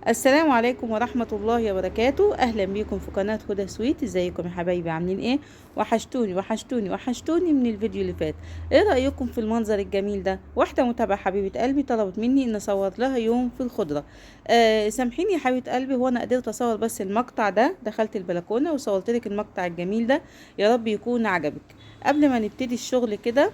السلام عليكم ورحمة الله وبركاته. أهلا بيكم في قناة هدى سويت. ازيكم يا حبايبي، عاملين ايه؟ وحشتوني وحشتوني وحشتوني من الفيديو اللي فات. ايه رأيكم في المنظر الجميل ده؟ واحدة متابعة حبيبة قلبي طلبت مني ان اصور لها يوم في الخضرة. سامحيني يا حبيبة قلبي، هو انا قدرت اصور بس المقطع ده، دخلت البلكونة وصورت لك المقطع الجميل ده، يا رب يكون عجبك. قبل ما نبتدي الشغل كده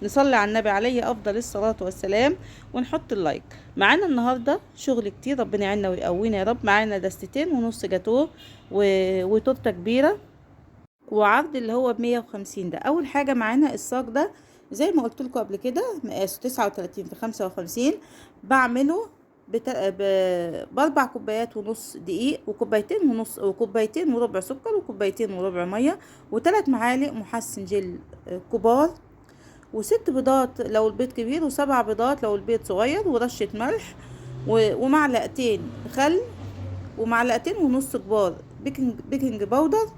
نصلي على النبي عليه افضل الصلاة والسلام ونحط ال like. معانا النهارده شغل كتير، ربنا يعيننا ويقوينا يا رب. معانا دستتين ونص جاتوه وتورته كبيرة وعرض اللي هو ب150 ده. اول حاجة معانا الصاج ده زي ما قلت لكم قبل كده، مقاسه 39 في 55، بعمله باربع كوبايات ونص دقيق، وكوبايتين ونص، وكوبايتين وربع سكر، وكوبايتين وربع مية، وثلاث معالق محسن جل كبار، وست بيضات لو البيض كبير، وسبع بيضات لو البيض صغير، ورشة ملح، ومعلقتين خل، ومعلقتين ونص كبار baking powder.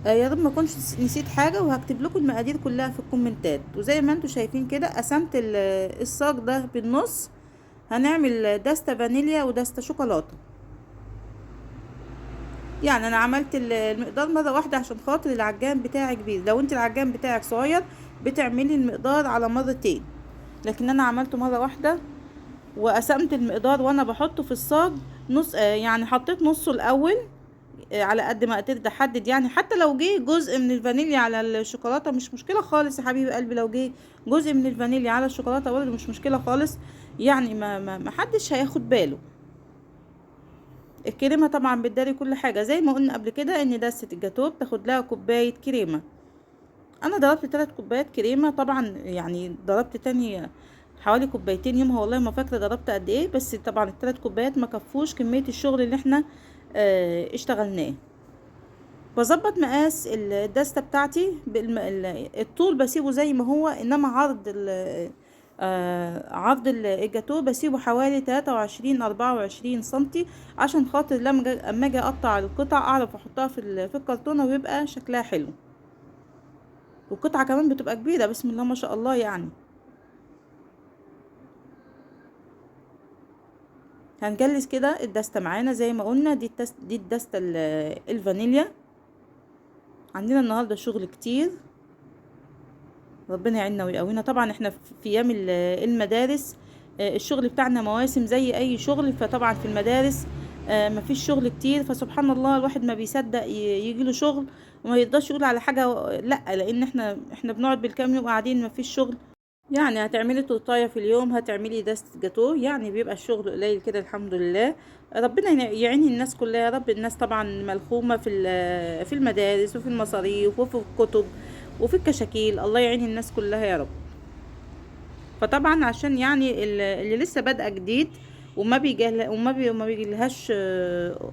يا رب ما اكونش نسيت حاجة، وهكتب لكم المقادير كلها في الكومنتات. وزي ما انتم شايفين كده قسمت الصاج ده بالنص. هنعمل دستة فانيليا ودستة شوكولاتة. يعني انا عملت المقدار مرة واحدة عشان خاطر العجان بتاعي كبير. لو انت العجان بتاعك صغير بتعملي المقدار على مرتين، لكن انا عملته مرة واحدة وقسمت المقدار وانا بحطه في الصاج نص، يعني حطيت نصه الاول، على قد ما قدرت احدد. يعني حتى لو جه جزء من الفانيليا على الشوكولاتة مش مشكلة خالص يا حبيب قلبي، لو جه جزء من الفانيليا على الشوكولاتة برضه مش مشكلة خالص، يعني ما حدش هياخد باله. الكريمة طبعا بتداري كل حاجة، زي ما قلنا قبل كده ان دستة الجاتوه بتاخد لها كوباية كريمة. انا ضربت 3 كوبايات كريمة، طبعا يعني ضربت تاني حوالي كوبايتين يومها، والله ما فاكره ضربت قد ايه، بس طبعا الثلاث كوبايات ما كفوش كمية الشغل اللي احنا اشتغلناه. بظبط مقاس الدسته بتاعتي، الطول بسيبه زي ما هو، انما عرض الجاتوه بسيبه حوالي 23 24 سنتي، عشان خاطر لما اما اجي اقطع القطع اعرف احطها في الكرتونه ويبقى شكلها حلو. والقطعه كمان بتبقى كبيرة بسم الله ما شاء الله. هنجلس كده الدسته معانا زي ما قلنا، دي الدسته الفانيليا. عندنا النهارده شغل كتير، ربنا يعيننا ويقوينا. طبعا احنا في ايام المدارس، الشغل بتاعنا مواسم زي اي شغل، فطبعا في المدارس، مفيش شغل كتير، فسبحان الله الواحد ما بيصدق يجيله شغل وما يقدرش يقول على حاجة لا، لان احنا بنقعد بالكام يوم قاعدين مفيش شغل. يعني هتعملي تورتايه في اليوم، هتعملي دستة جاتوه، يعني بيبقى الشغل قليل كده الحمد لله. ربنا يعين الناس كلها يا رب. الناس طبعا ملخومه في المدارس وفي المصاريف وفي الكتب وفي الكشاكيل، الله يعين الناس كلها يا رب. فطبعا عشان اللي لسه بادئه جديد وما بيجي وما بي وما بيجيلهاش،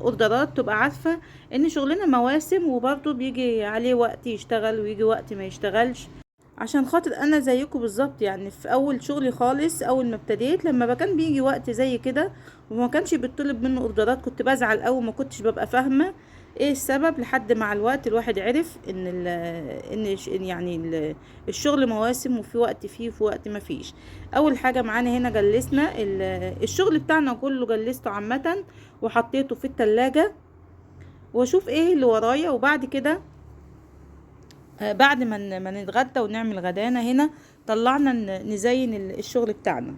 اوردرات، تبقى عارفه ان شغلنا مواسم، وبرضه بيجي عليه وقت يشتغل ويجي وقت ما يشتغلش. عشان خاطر انا زيكم بالظبط، في اول شغلي خالص اول ما ابتديت لما كان بيجي وقت زي كده وما كانش بيطلب منه اوردرات كنت بزعل قوي، وما كنتش ببقى فاهمه ايه السبب، لحد مع الوقت الواحد عرف ان الشغل مواسم، وفي وقت فيه وفي وقت ما فيش. اول حاجة معانا هنا جلسنا الشغل بتاعنا كله، جلسته عامة وحطيته في التلاجة واشوف ايه اللي ورايا. وبعد كده، بعد ما نتغدى ونعمل غدانا هنا طلعنا نزين الشغل بتاعنا.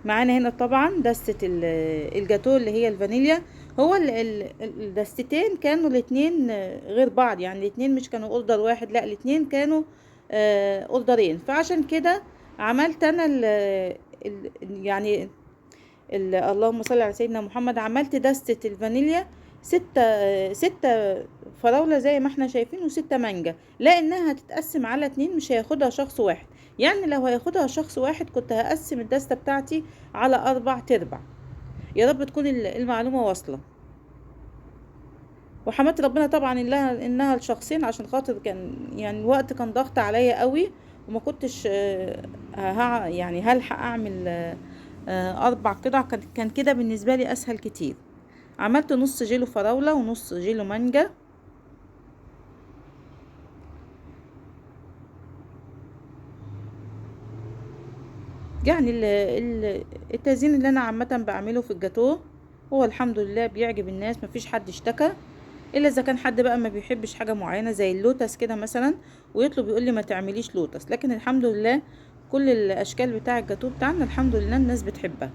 معانا هنا طبعا دستة الجاتوه اللي هي الفانيليا. هو الدستتين كانوا الاتنين غير بعض، يعني الاتنين مش كانوا اوردر واحد، لا الاتنين كانوا، اوردرين. فعشان كده عملت انا يعني اللهم صل على سيدنا محمد، عملت دستة الفانيليا 6 فراولة زي ما احنا شايفين، و6 مانجا، لانها هتتقسم على 2، مش هياخدها شخص واحد. يعني لو هياخدها شخص واحد كنت هقسم الدستة بتاعتي على 4 تربع. يا رب تكون المعلومة واصلة. وحمدت ربنا طبعا انها لشخصين، عشان خاطر كان الوقت كان ضغط عليا قوي، وما كنتش، هلحق اعمل، 4 قطع. كان كده بالنسبة لي اسهل كتير. عملت نص جيلو فراولة ونص جيلو مانجا. يعني التزيين اللي انا عامة بعمله في الجاتوه هو الحمد لله بيعجب الناس، مفيش حد اشتكى، الا اذا كان حد بقى ما بيحبش حاجة معينة زي اللوتس كده مثلا ويطلب يقول لي ما تعمليش لوتس، لكن الحمد لله كل الاشكال بتاع الجاتوه بتاعنا الحمد لله الناس بتحبها.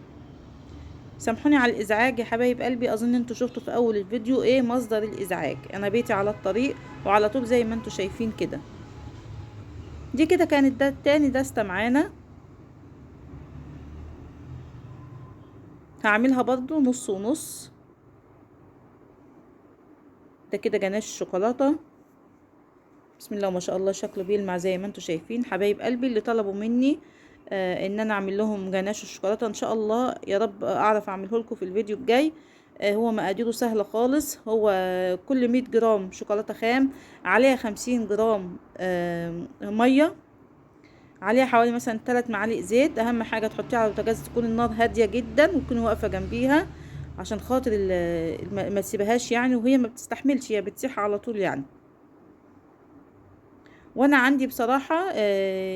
سامحوني على الازعاج يا حبايب قلبي، اظن انتوا شفتوا في اول الفيديو ايه مصدر الازعاج. انا بيتي على الطريق وعلى طول زي ما انتوا شايفين كده. دي كده كانت ده تاني دستة معانا، هعملها برضو نص ونص. ده كده جناش الشوكولاتة، بسم الله ما شاء الله شكله بيلمع زي ما انتوا شايفين. حبايب قلبي اللي طلبوا مني ان انا اعمل لهم جناش الشوكولاتة، ان شاء الله يا رب اعرف اعمله لكم في الفيديو الجاي. هو مقاديره سهلة خالص، هو كل 100 جرام شوكولاتة خام عليها 50 جرام مية، عليها حوالي مثلا 3 معالق زيت. اهم حاجة تحطيها على البوتاجاز تكون النار هادية جدا وتكوني واقفة جنبيها عشان خاطر ما تسيبهاش يعني، وهي ما بتستحملش، هي بتسيح على طول يعني. وانا عندي بصراحة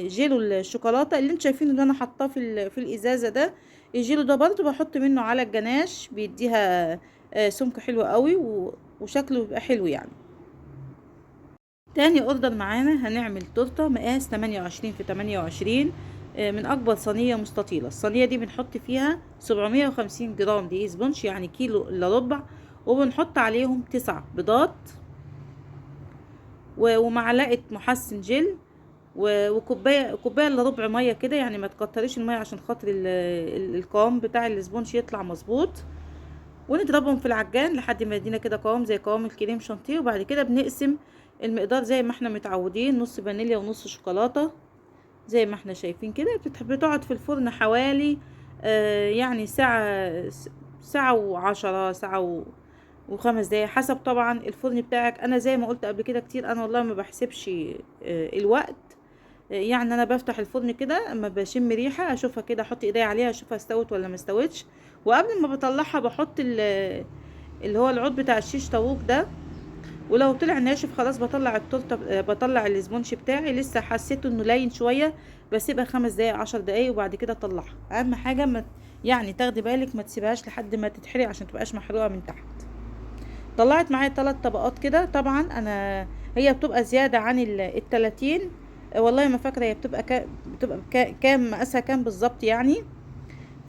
جيلو الشوكولاتة اللي انتوا شايفينه اللي انا حاطاه في الازازه ده، الجيلو ده برضو بحط منه على الجناش، بيديها سمك حلو قوي وشكله بيبقى حلو يعني. تاني order معانا هنعمل تورته مقاس 28 في 28، من اكبر صينية مستطيله. الصينية دي بنحط فيها 750 جرام دقيق sponge، يعني كيلو الا ربع، وبنحط عليهم 9 بيضات ومعلقة محسن جل وكوبايه كوباية الا ربع مية كده، يعني ما تكتريش المية عشان خاطر القوام بتاع ال sponge يطلع مظبوط. ونضربهم في العجان لحد ما يدينا كده قوام زي قوام الكريم شانتيه. وبعد كده بنقسم المقدار زي ما احنا متعودين، نص فانيليا ونص شوكولاتة زي ما احنا شايفين كده. بتقعد في الفرن حوالي يعني ساعة، ساعة وعشرة، ساعة وخمس دقايق حسب طبعا الفرن بتاعك. انا زي ما قلت قبل كده كتير، انا والله ما بحسبش الوقت، يعني انا بفتح الفرن كده اما بشم ريحه اشوفها كده، احط ايدي عليها اشوفها استوت ولا ما استوتش، وقبل ما بطلعها بحط اللي هو العود بتاع الشيش طاووق ده، ولو طلع ناشف خلاص بطلع التورتة، بطلع ال sponge بتاعي. لسه حسيته انه لين شوية بسيبها 5 دقايق 10 دقايق وبعد كده اطلعها. اهم حاجة ما يعني تاخدي بالك ما تسيبهاش لحد ما تتحرق عشان تبقاش محروقة من تحت. طلعت معايا 3 طبقات كده. طبعا انا هي بتبقى زيادة عن التلاتين، والله ما فاكره هي بتبقى كام مقاسها كام بالظبط يعني.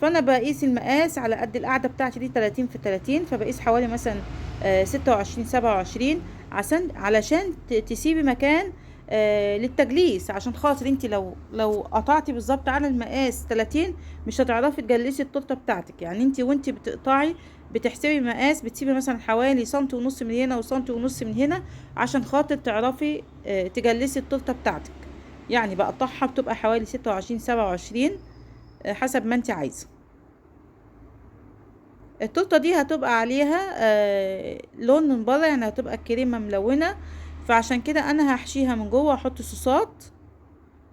فانا بقيس المقاس على قد القعدة بتاعتي دي 30 في 30، فبقيس حوالي مثلا 26 27 علشان تسيبي مكان للتجليس، عشان خاطر انت لو قطعتي بالظبط على المقاس 30 مش هتعرفي تجلسي التورتة بتاعتك. يعني انت وانت بتقطعي بتحسبي مقاس، بتسيبي مثلا حوالي سنتي ونص من هنا وسنتي ونص من هنا عشان خاطر تعرفي تجلسي التورتة بتاعتك. يعني بقطعها بتبقى حوالي 26 27، حسب ما انت عايزه. التورتة دي هتبقى عليها لون من بره، يعني هتبقى الكريمة ملونة، فعشان كده انا هحشيها من جوه واحط صوصات.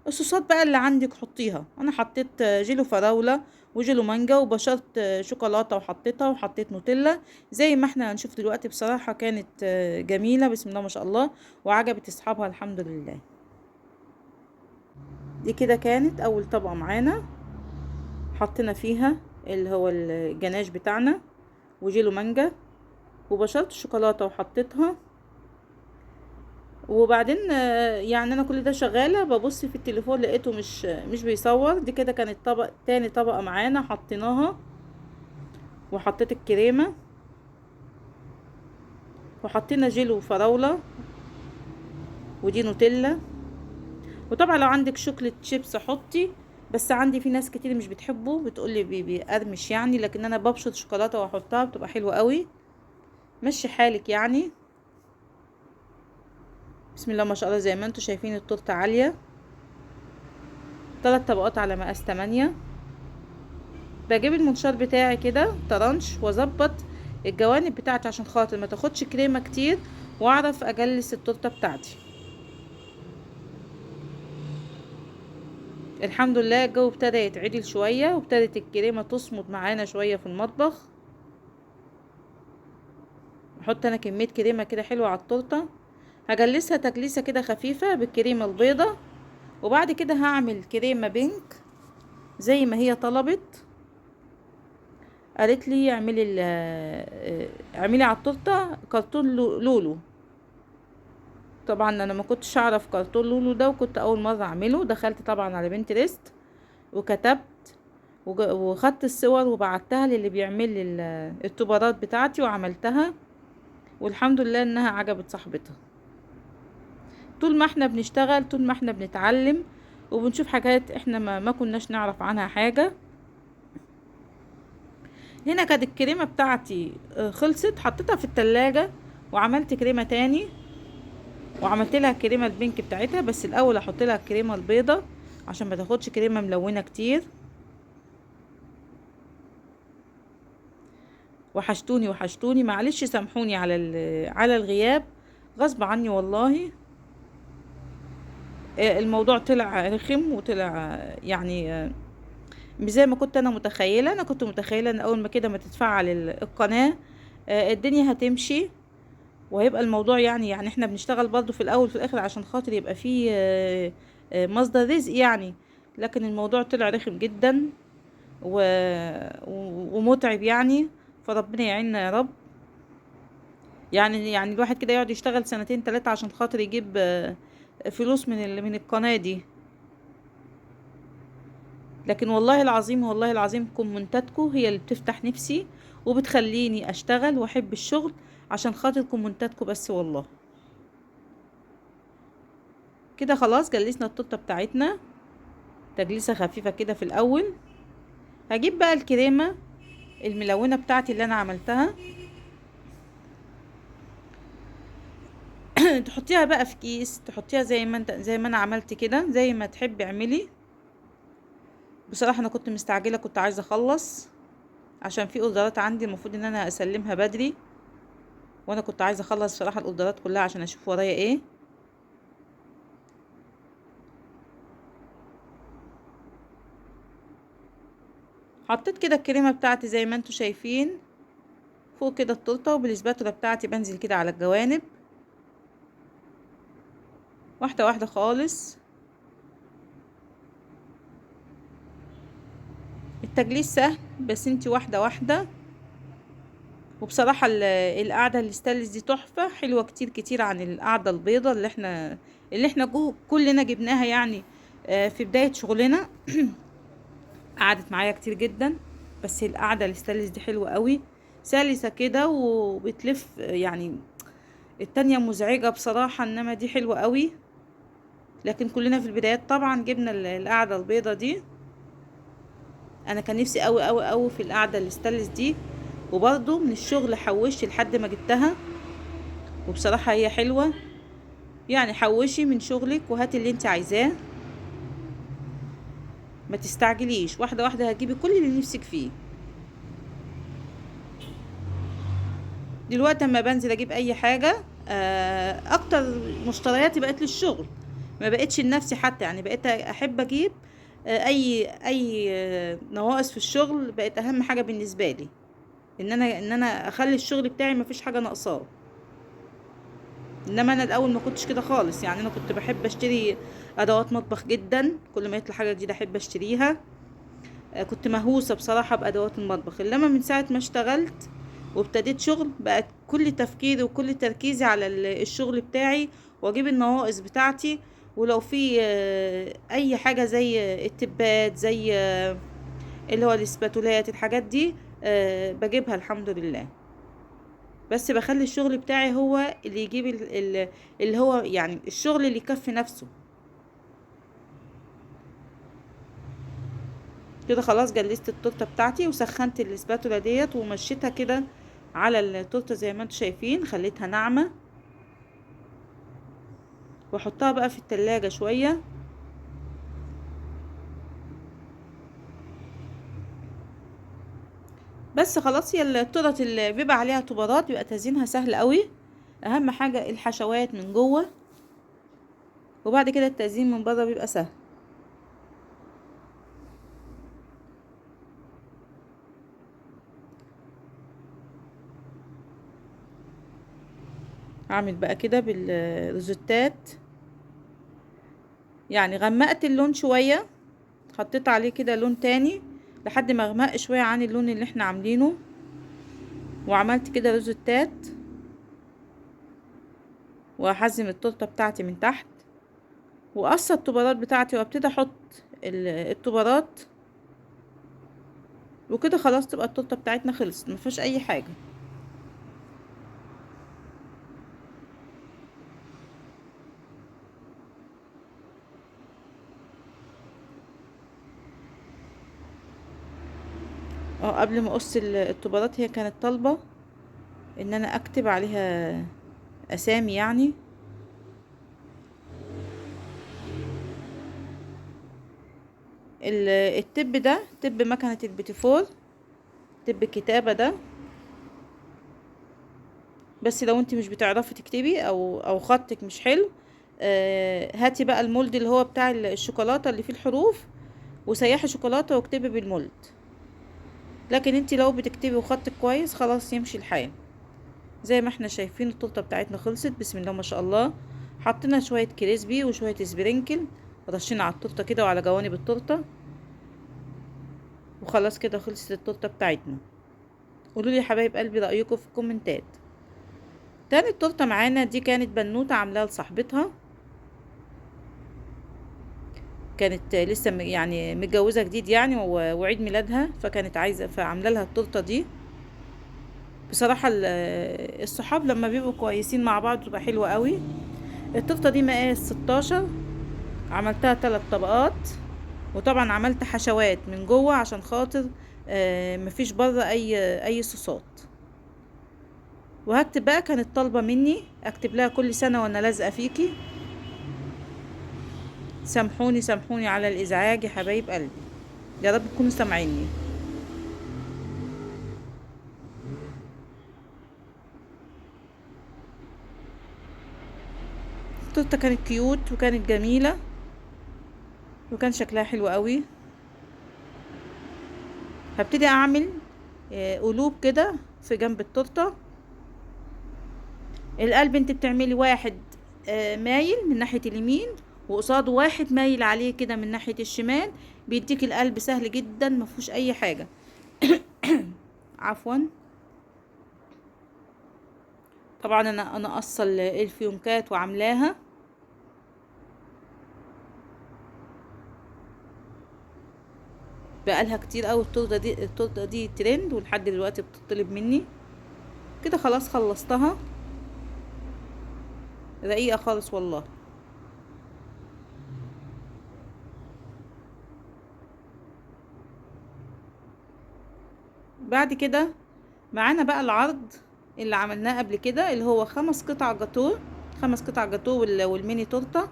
الصوصات بقى اللي عندك حطيها. انا حطيت جيلو فراوله وجيلو مانجا وبشرت شوكولاتة وحطيتها، وحطيت نوتيلا زي ما احنا هنشوف دلوقتي. بصراحة كانت جميلة بسم الله ما شاء الله، وعجبت اصحابها الحمد لله. دي كده كانت اول طبقه معانا، حطينا فيها اللي هو الجناش بتاعنا وجيلو مانجا وبشرت الشوكولاتة وحطيتها. وبعدين يعني انا كل ده شغالة ببص في التليفون لقيته مش بيصور. دي كده كانت تاني طبقه معانا حطيناها، وحطيت الكريمة وحطينا جيلو فراوله ودي نوتيلا. وطبعا لو عندك chocolate chips حطي، بس عندي في ناس كتير مش بتحبه بتقولي بيقرمش يعني، لكن انا ببشر شوكولاتة واحطها بتبقى حلوة قوي. مشي حالك يعني. بسم الله ما شاء الله زي ما انتم شايفين التورتة عالية، 3 طبقات على مقاس 8. بجيب المنشار بتاعي كده طرنش واظبط الجوانب بتاعتي عشان خاطر ما تاخدش كريمة كتير، واعرف اجلس التورتة بتاعتي. الحمد لله الجو ابتدى يتعدل شوية، وابتدت الكريمة تصمت معانا شوية في المطبخ. احط انا كمية كريمة كده حلوة على التورتة، هجلسها تجليسه كده خفيفة بالكريمه البيضة، وبعد كده هعمل كريمة بينك. زي ما هي طلبت. قالت لي اعملي اعملي على التورتة كرتون لولو. طبعا انا ما كنتش اعرف كرتون لولو ده، وكنت اول مرة اعمله. دخلت طبعا على بنترست وكتبت وخدت الصور وبعتها للي بيعمل لي التوبرات بتاعتي وعملتها، والحمد لله انها عجبت صاحبتها. طول ما احنا بنشتغل طول ما احنا بنتعلم وبنشوف حاجات احنا ما كناش نعرف عنها حاجة. هنا كانت الكريمة بتاعتي خلصت، حطيتها في التلاجة وعملت كريمة تاني، وعملت لها الكريمة البينك بتاعتها. بس الاول احط لها الكريمة البيضة عشان ما تاخدش كريمة ملونة كتير. وحشتوني وحشتوني، معلش سامحوني على الغياب، غصب عني والله. الموضوع طلع رخم وطلع يعني مش زي ما كنت انا متخيله. انا كنت متخيله ان اول ما كده ما تتفعل القناة الدنيا هتمشي وهيبقى الموضوع يعني احنا بنشتغل برضو في الاول وفي الاخر عشان خاطر يبقى فيه مصدر رزق يعني. لكن الموضوع طلع رخم جدا ومتعب يعني، فربنا يعيننا يا رب. يعني الواحد كده يقعد يشتغل سنتين 3 عشان خاطر يجيب فلوس من القناة دي. لكن والله العظيم والله العظيم كومنتاتكو هي اللي بتفتح نفسي وبتخليني اشتغل واحب الشغل عشان خاطر كومنتاتكو بس والله. كده خلاص جلسنا التورتة بتاعتنا تجليسه خفيفة كده في الاول. هجيب بقى الكريمة الملونة بتاعتي اللي انا عملتها، تحطيها بقى في كيس، تحطيها زي ما انت زي ما انا عملت كده، زي ما تحبي اعملي. بصراحة انا كنت مستعجلة، كنت عايزه اخلص عشان في اوردرات عندي المفروض ان انا اسلمها بدري، وانا كنت عايزه اخلص بصراحة الاوردرات كلها عشان اشوف ورايا ايه. حطيت كده الكريمة بتاعتي زي ما انتم شايفين فوق كده التورتة، وبالسباتولا بتاعتي بنزل كده على الجوانب واحدة واحدة خالص. التجليس سهل بس انتي واحدة واحدة. وبصراحة القعدة الستانلس دي تحفة، حلوة كتير كتير عن القعدة البيضة اللي احنا كلنا جبناها يعني في بداية شغلنا. قعدت معايا كتير جدا، بس القعدة الستانلس دي حلوة قوي، سلسه كده وبتلف يعني. التانية مزعجة بصراحة، انما دي حلوة قوي. لكن كلنا في البدايات طبعا جبنا القعدة البيضة دي. انا كان نفسي قوي قوي قوي في القعدة الستانلس دي، وبرضو من الشغل حوشت لحد ما جبتها، وبصراحة هي حلوة يعني. حوشي من شغلك وهاتي اللي انت عايزاه، ما تستعجليش، واحدة واحدة هتجيبي كل اللي نفسك فيه. دلوقتي اما بنزل اجيب اي حاجة، اكتر مشترياتي بقت للشغل، ما بقتش لنفسي حتى يعني. بقيت احب اجيب اي نواقص في الشغل، بقت اهم حاجة بالنسبة لي ان انا اخلي الشغل بتاعي ما فيش حاجة ناقصاه. انما انا الاول ما كنتش كده خالص يعني. انا كنت بحب اشتري ادوات مطبخ جدا، كل ما يطلع حاجة جديدة احب اشتريها. كنت مهووسه بصراحة بادوات المطبخ. انما من ساعة ما اشتغلت وابتديت شغل بقت كل تفكيري وكل تركيزي على الشغل بتاعي، واجيب النواقص بتاعتي. ولو في اي حاجة زي التبات، زي اللي هو الاسباتولات، الحاجات دي بجيبها الحمد لله. بس بخلي الشغل بتاعي هو اللي يجيب اللي هو يعني الشغل اللي يكفي نفسه كده. خلاص جلست التورتة بتاعتي وسخنت الاسباتولا ديت ومشيتها كده على التورتة زي ما انتم شايفين، خليتها ناعمة، واحطها بقى في التلاجة شوية. بس خلاص، هي التورت اللي بيبقى عليها طبرات بيبقى تزيينها سهل قوي. اهم حاجة الحشوات من جوه، وبعد كده التزيين من بره بيبقى سهل. هعمل بقى كده بالروزتات، يعني غمقت اللون شوية، حطيت عليه كده لون تاني لحد ما غمق شوية عن اللون اللي احنا عاملينه، وعملت كده روزتات، وهحزم التورتة بتاعتي من تحت، وقص الطبرات بتاعتي، وابتدي احط الطبرات، وكده خلاص تبقى التورتة بتاعتنا خلصت، ما فيهاش اي حاجة. قبل ما اقص الطبرات هي كانت طالبه ان انا اكتب عليها اسامي يعني. التب ده تب مكنه البيتيفور، تب الكتابة ده، بس لو انت مش بتعرفي تكتبي او خطك مش حلو، هاتي بقى ال mold اللي هو بتاع الشوكولاتة اللي فيه الحروف، وسيحي شوكولاتة واكتبي بال mold. لكن انت لو بتكتبي وخطك كويس خلاص يمشي الحال. زي ما احنا شايفين التورتة بتاعتنا خلصت بسم الله ما شاء الله. حطينا شوية crispy وشوية sprinkle، رشينا على التورتة كده وعلى جوانب التورتة، وخلاص كده خلصت التورتة بتاعتنا. قولوا لي يا حبايب قلبي رايكم في الكومنتات. تاني التورتة معانا دي كانت بنوته عاملاها لصاحبتها، كانت لسه يعني متجوزة جديد يعني وعيد ميلادها، فكانت عايزه، فعامله لها التورتة دي. بصراحة الصحاب لما بيبقوا كويسين مع بعض بتبقى حلوة قوي. التورتة دي مقاس 16، عملتها 3 طبقات، وطبعا عملت حشوات من جوه عشان خاطر مفيش بره اي صوصات. وهكتب بقى، كانت طالبه مني اكتب لها كل سنة وانا لازقه فيكي. سامحوني سامحوني على الازعاج يا حبايب قلبي، يا رب تكونوا سامعيني. التورتة كانت cute وكانت جميلة وكان شكلها حلو قوي. هبتدي اعمل قلوب كده في جنب التورتة. القلب انت بتعملي واحد مايل من ناحية اليمين، وقصاده واحد مايل عليه كده من ناحية الشمال، بيديك القلب سهل جدا ما فيهوش اي حاجة. عفوا. طبعا انا قصة الفيونكات وعاملاها. بقالها كتير قوي التورتة دي، التورتة دي ترند ولحد دلوقتي بتطلب مني. كده خلاص خلصتها، رقيقه خالص والله. بعد كده معانا بقى العرض اللي عملناه قبل كده، اللي هو 5 قطع جاتوه، 5 قطع جاتوه والميني تورته.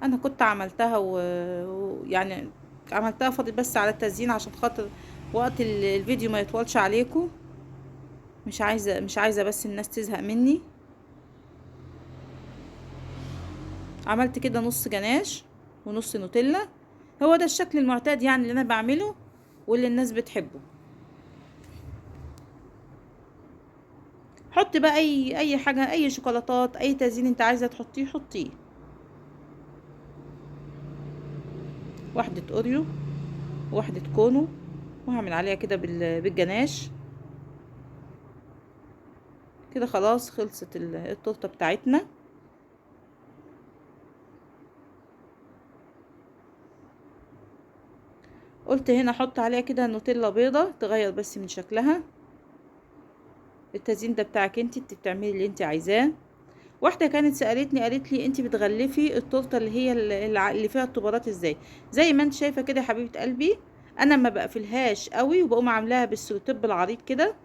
انا كنت عملتها ويعني عملتها فاضل بس على التزيين عشان خاطر وقت الفيديو ما يطولش عليكم، مش عايزه بس الناس تزهق مني. عملت كده نص جناش ونص نوتيلا، هو ده الشكل المعتاد يعني اللي انا بعمله واللي الناس بتحبه. حط بقى اي حاجة، اي شوكولاتات، اي تزيين انت عايزه تحطيه حطيه. واحدة اوريو، واحدة كونو، وهعمل عليها كده بالجناش كده. خلاص خلصت التورتة بتاعتنا. قلت هنا احط عليها كده نوتيلا بيضة تغير بس من شكلها. التزيين ده بتاعك انت بتعملي اللي انت عايزاه. واحدة كانت سالتني قالت لي انت بتغلفي التورتة اللي هي اللي فيها الطبرات ازاي؟ زي ما انت شايفه كده يا حبيبه قلبي، انا ما بقفلهاش قوي وبقوم عاملاها بالسلوتيب العريض كده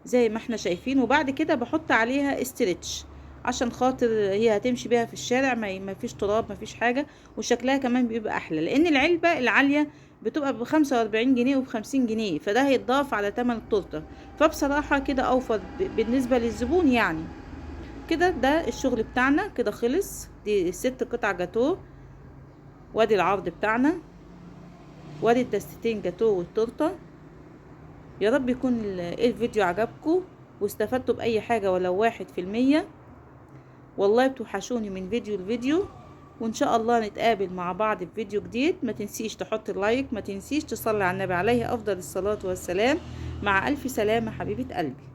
زي ما احنا شايفين، وبعد كده بحط عليها stretch عشان خاطر هي هتمشي بيها في الشارع، ما فيش تراب ما فيش حاجة، وشكلها كمان بيبقى احلى. لان العلبة العالية بتبقى ب45 جنيه وبخمسين جنيه، فده هيتضاف على تمن التورتة، فبصراحة كده اوفر بالنسبة للزبون يعني. كده ده الشغل بتاعنا كده خلص. دي 6 قطع جاتوه، وادي العرض بتاعنا، وادي الدستتين جاتوه والتورته. يا رب يكون الفيديو عجبكم واستفدتوا باي حاجة ولو 1%. والله بتوحشوني من فيديو لفيديو، وان شاء الله نتقابل مع بعض في فيديو جديد. ما تنسيش تحط ال like، ما تنسيش تصلي على النبي عليه افضل الصلاة والسلام. مع الف سلامة حبيبة قلبي.